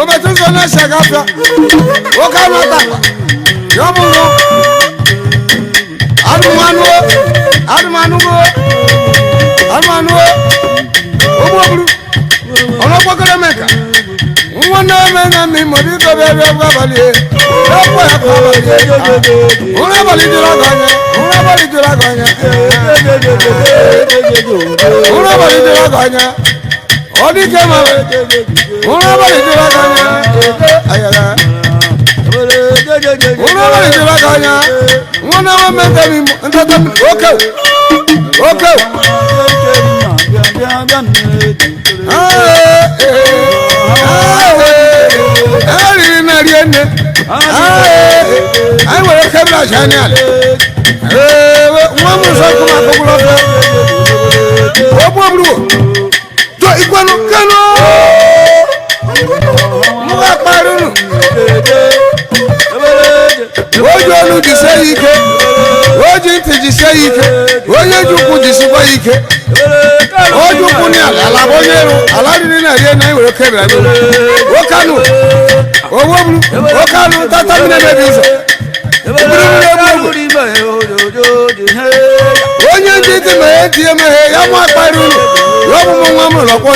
Ometụ ụzọ na-ese gafịa. Oke anụ atakwa. Ya ọ bụrụ anụmanụ anụmanụ anụmanụ ụgbọ buru ọlọ́gbọ́kọ́rọ́ mẹ́ka wọn náà mẹ́ta mi mọ̀ bí kò bẹ́ẹ̀ bẹ́ẹ̀ abalì yẹ lọ́pọ̀ ẹ̀ kọ́ abalì yẹ òun abalì jọra kọ́ yẹ òun abalì jọra kọ́ yẹ òun abalì jọra kọ́ yẹ ọdí kẹ́ ma òun abalì jọra kọ́ yẹ ayẹyẹ òun abalì jọra kọ́ yẹ wọn náà mẹ́ta mi ntọ́tọ́ mi ókè ókè. Eriri na rie nne anyị nwere kebụl acha anyị ala nwa m nsọ kụma akụkwụrụ ọkụ okwu oburu to ikwenu kenu mụ ga-akparị unu o ji olu jisie ya ike o ji ntị jisie ya ike onye ji ụkwụ jisikwa ya ike o ji ụkwụ ní ala ala bụ onye elu ala riri na rie na anyị were kebụl anyị nwoke anụ owo buru oke anụ tata mmiri emebi ụzọ onye ji ntị meghe ntị emeghe ya mụ akparị unu ya ọmụmụ nwa m lọkwọ.